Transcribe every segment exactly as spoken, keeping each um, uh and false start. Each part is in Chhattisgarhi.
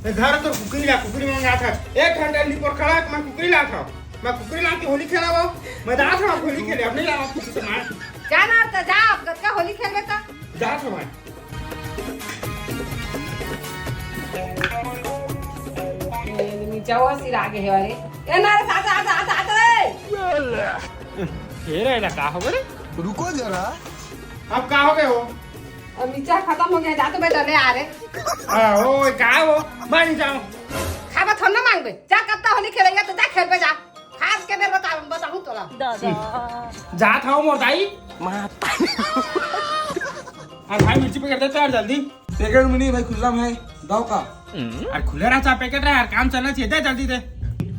ए, धर तोर कुकरी ला, कुकरी मंगात हस। एक घंटा निपोर खड़ा हे, मैं कुकरी लात हंव। मैं कुकरी ला के होली खेलावंव। मैं जात हंव होली खेले, अब नइ लावंव कुछ सामान। जा ना, त जा, अब कतका होली खेलबे त। जात हंव मैं। ए, नीचा वो सिरा गे हे रे। ए, ना रे, आजा, आजा, आजा, आजा रे। ए रे, एला का होगे रे? रुको जरा। अब का होगे हो? अब मिर्चा खतम होगे, जा तो बेटा ले आ रे। आ, ओ, का हो? मैं नइ जावंव। खाबे थोड़ा ना मांगबे। जा, कतका होली खेलइया त जा खेलबे जा। खास के बेर बता, बताहूं तोला। जात हंव मोर दाई। माता। अरे भाई, मिर्ची packet दे तो यार जल्दी। Packet में नहीं भाई, खुल्ला में हे। दव का? अरे खुल्ला रहा, चाहे packet रहा यार, काम चलना चाहिए। दे जल्दी दे।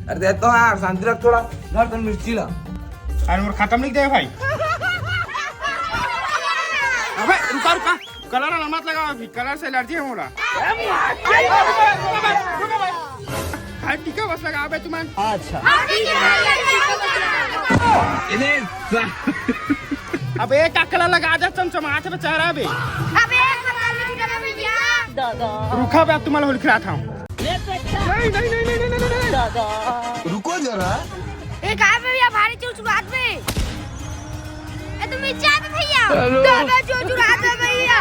अरे दे तो यार, शांति रख थोड़ा। धर तोर मिर्ची ला। अरे मोर खतम नइ दे भाई। अबे रुका, रुका। Colour वाला मत लगाव अभी, colour से allergy हे मोला। भाई टीका बस लगाव बे तुमन। अच्छा। अबे का colour लगा दे, चमचमात हे बेचारा बे। अबे भइया। रुका बे, अब तुमन होली खेलात हंव। नहीं, नहीं, नहीं। रुको जरा। ए, काय बे भइया, भारी चुरचुरात बे। ए, तुम नीचे आते भइया। दादा, चुरचुरात बे भइया।